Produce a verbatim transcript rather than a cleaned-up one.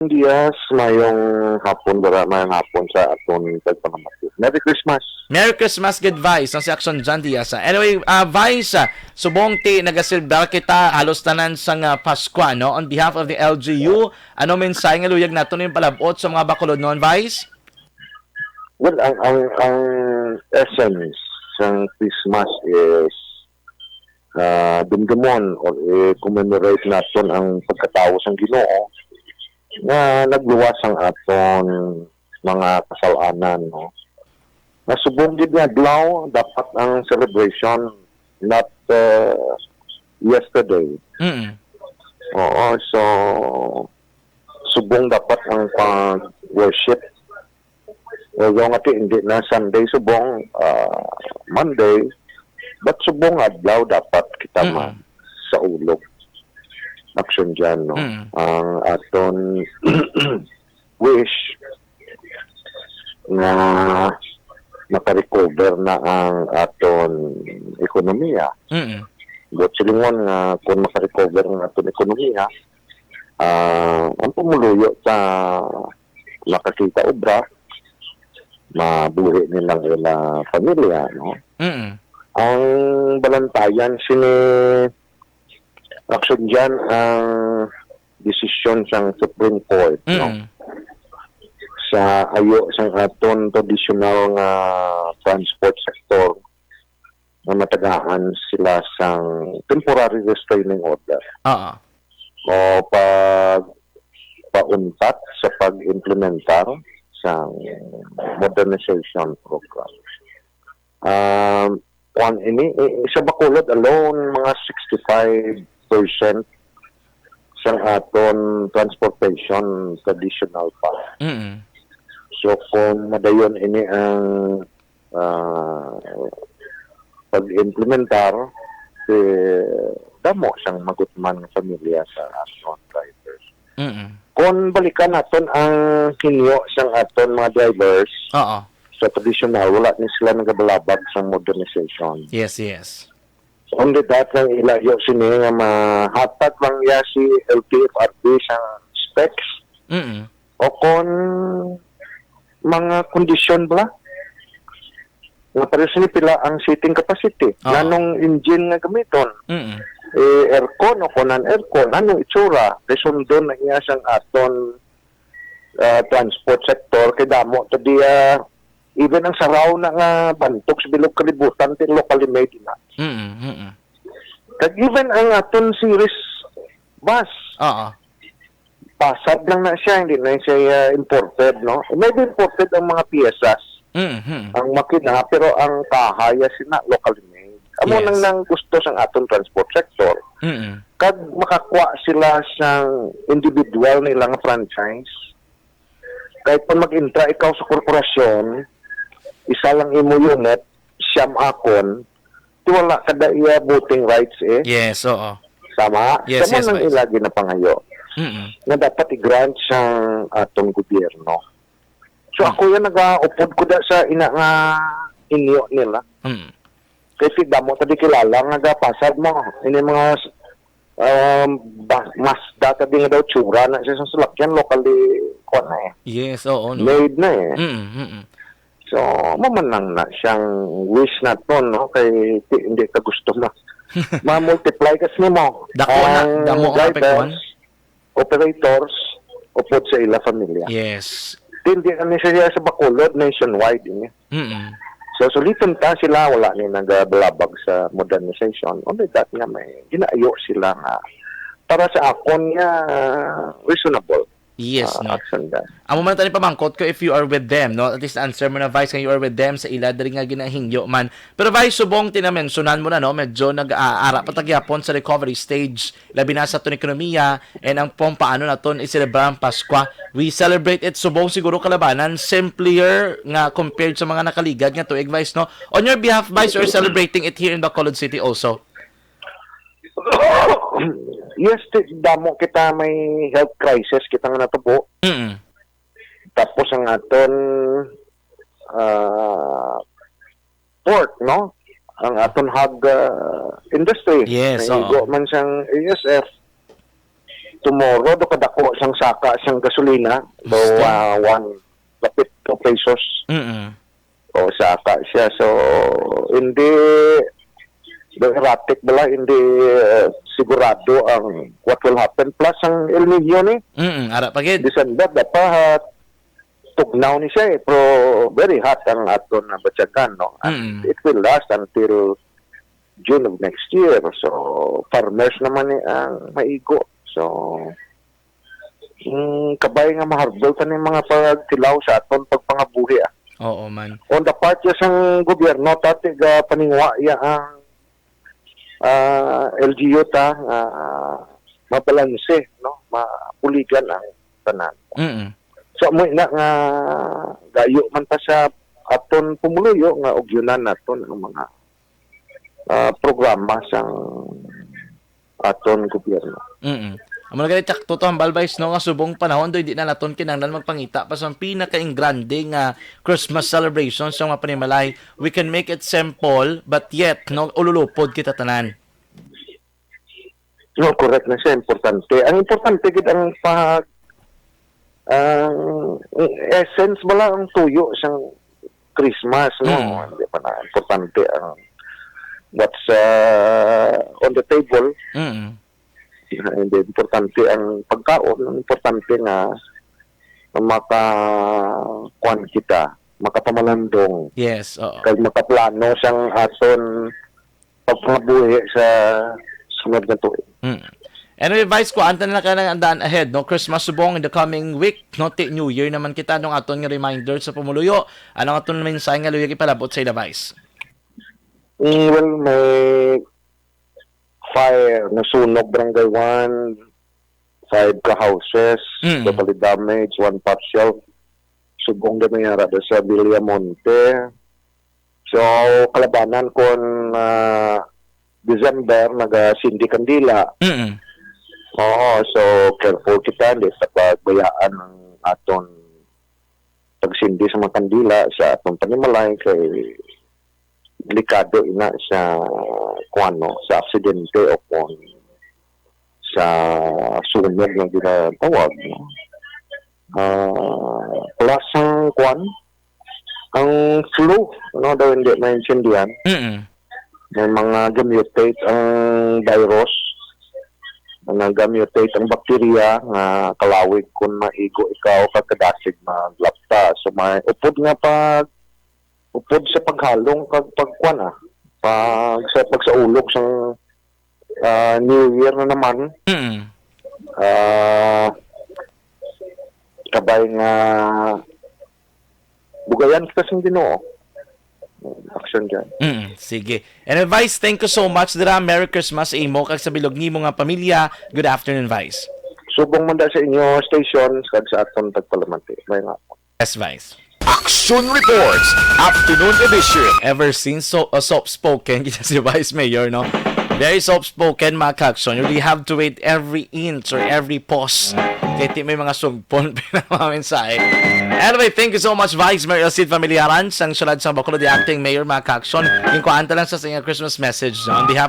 Diaz, mayong hapon, Dara, mayong hapon sa aton tagpanamati. Merry Christmas! Merry Christmas, good Vice. Ang si Action John Diaz. Ah. Anyway, ah, Vice, ah, subong ti nagaselebrar kita halos tanan sang, ah, Paskwa, no? On behalf of the L G U, ano mensahe nga luyag nato ning palabot sa mga Bacolodnon, Vice? Well, ang, ang, ang essence sang Christmas is, ah, dumdumon or i-commemorate naton ang pagkatawo sang Ginoo nga nagluwas ang aton mga kasal-anan, no? Nga subong gid nga adlaw, dapat ang celebration, not, uh, yesterday. Mm. Oo, so, subong dapat ang pag-worship. Although nga ti, hindi na Sunday subong, ah, Monday, but subong adlaw dapat kita Mm. ma-, sa ulog. Action dyan, no? Mm. Ang aton wish nga makarecover na ang aton ekonomiya. Mm. Buot silingon nga kung makarecover ang aton ekonomiya, ah, ang pumuluyo sa makakita obra, mabuhi nilang ila pamilya, no? Mm. Ang balantayan sini, Action dyan ang desisyon sang Supreme Court, no? Mm. Sa ayo sang aton traditional nga transport sector nga matagaan sila sang temporary restraining order Oo. o pag pauntat sa pag-implementar sang modernization program. Um, kuwan ini, eh, sa Bacolod alone, mga sixty-five percent sang aton transportation traditional pa. Mm. So, kung madayon ini ang, ah, pag-implementar, eh, damo sang magutman nga pamilya sa aton drivers. Mm. Kung balikan naton ang hinyo sang aton mga drivers, Oo. sa tradisyonal, wala ni sila nagabalabag sa modernization. Yes, yes. Only that lang ilayo sini nga mahatag lang niya si L T F R B sang specs. Mm. O kon mga kondisyon bala. Nga pareho sini pila ang seating capacity. Oo. Nganong engine nga gamiton? Mm. Eh, aircon o kon non-aircon? Anong itsura? Kay sundon na iya sang aton, ah, transport sector. Kay damo to di, ah, even ang saraw na nga bantog sa bilog kalibutan, ti locally made na. Mm, mm. Kag even ang aton series bus, Oo. pasad lang na siya, hindi na siya, ah, imported, no? Maybe imported ang mga piyesas, Mm, mm. ang makina, pero ang kaha ya sina locally made. Amo Yes. nang, nang gusto sang aton transport sector. Mm. Kag makakuha sila sang individual na ilang franchise. Kahit pa mag-intra ikaw sa korporasyon, isa lang imo unit, siyam akon, ti wala ka da iya voting rights eh. Yes, oo. Tama? Yes, Tama yes, nang Vice. ila ginapangayo Mm-mm. nga dapat i-grant sang atong gobyerno. So, Mm. ako yan, nagaupod ko da sa ina nga inyo nila. Mm. Kay ti damo ta di kilala nga gapasad mo. Ini mga, um, ba-, Mazda ta di nga daw tsura na siya sa salakyan, locally, kuwan na eh. Yes, oo, no. Made na eh. Mm, mm. So, mamanang na siyang wish naton, no? Kay ti-, hindi ka gusto ma-, ma-multiply kasi mo. Dako na, Ang damo ang drivers, apektuhan. operators, upod sa ila familia. Yes. Ti, hindi na ni siya sa Bacolod, nationwide ini. Mm-mm. So, suliton ta sila, wala ni nagabalabag sa modernization. Only that nga may ginaayo sila nga para sa akon nga reasonable, Yes, ah, no. action da. Amo man tani pamangkot ko if you are with them, no? At least answer mo na, Vice, nga you are with them sa ila diri nga ginahingyo man. Pero, Vice, subong ti na-mentionan mo na, no? Medyo nag-aara pa ta gyapon sa recovery stage, labi na sa aton ekonomiya, and ang pong paano naton i-celebrar ang Paskwa. We celebrate it subong siguro kalabanan, simpler nga compared sa mga nakaligad nga tuig, Vice, no? On your behalf, Vice, you're celebrating it here in Bacolod City also. Yes, ti-, damo kita may health crisis kita nga natubo. Mm. Tapos ang aton, ah, pork, no? Ang aton hog, ah, industry. Yes, Naigo oo. man siyang A S F. tomorrow, do kadako sang saka sang gasolina. So, Gusto. ah, one, lapit two pesos. Mm-mm. O, saka siya. So, hindi, do erratic bala, hindi, eh, sigurado ang what will happen. Plus, ang El Niño ni Mm-mm. Ara pa gid. December, dapat tugnaw ni siya, eh, pero very hot ang aton na batyagan, no? And Mm. it will last until June of next year. So, farmers naman ni ang maigo. So, mm, kabay nga maharbol ta ni mga pagtilaw sa aton pagpangabuhi, ah. Oo man. On the part ya sang gobyerno, tati, ga paningwa ya ang, ah, L G U ta nga mabalanse, no? Mapuligan ang tanan. Mm-mm. So, amo na nga gayo man ta sa aton pumuluyo nga ugyonan naton ang mga, ah, programa sang aton gobyerno. Mm-mm. Amo na gani, tsakto to, Hambal Vice, no, nga subong panahon do, hindi na naton kinahanglan magpangita pa sa pinakaingrande nga Christmas celebration sa mga panimalay. We can make it simple, but yet, no, ululupod kita tanan. No, correct na siya. Importante. Ang importante gid ang pag-, ang essence bala, ang tuyo sang Christmas, no? Mm. Hindi pa na importante ang what's, uh, on the table. Mm. Hindi importante ang pagkaon. Ang importante nga maka-, kuwan kita, makapamalandong. Yes, oo. Kag makaplano sang aton pagpangabuhi sa sunod nga tuig. Mm. Anyway, Vice, kuan ta na lang ka ng andaan ahead, no? Christmas subong in the coming week, no? Ti New Year naman kita, nung aton nga reminder sa pumuluyo. Ano ang aton mensahe nga luyag ipalabot sa ila, Vice? Mm, well, may fire, nasunog Barangay one, five ka houses, Mm. totally damaged, one partial. Subong gani ara da sa Villamonte. So, kalabanan kon, ah, December, nagasindi kandila. Mm. Oo, so careful kita, hindi sa pagbayaan ang aton pagsindi sa mga kandila sa aton panimalay kay delikado ina sa, kuwan, no, sa aksidente o kung sa sunog nga ginatawag, no? Ah, plus ang, kuwan, ang flu, no, daw hindi maintindihan. Mm-mm. May mga ga-mutate ang virus, nagamutate ang bakterya nga kalawig kung maigo ikaw kag kadasig maglapta. So, may upod nga pag, upod sa paghalong kag pagkuan, ah, pag sa, pagsaulog sang, ah, New Year na naman. Mm. Ah, kabay nga bugayan kita sang Ginoo. Action dyan. Mm, sige. And Vice, thank you so much dira. Merry Christmas sa imo kag sa bilog nimo nga pamilya. Good afternoon, Vice. Subong man da sa inyo station kag sa aton tagpalamati. May nga. Yes, Vice. Action Reports, Afternoon Edition. Ever since, so, uh, soft-spoken kita si Vice Mayor, no? Very soft-spoken, mga ka-action. You really have to wait every inch or every pause. Kay ti may mga sugpon, pinamamensahe. Anyway, thank you so much, Vice Mayor Elcid Familiaran, sang siyudad sang Bacolod, the acting mayor, mga ka-action. Yung kuanta lang sa, sa inyong Christmas message, no? On behalf of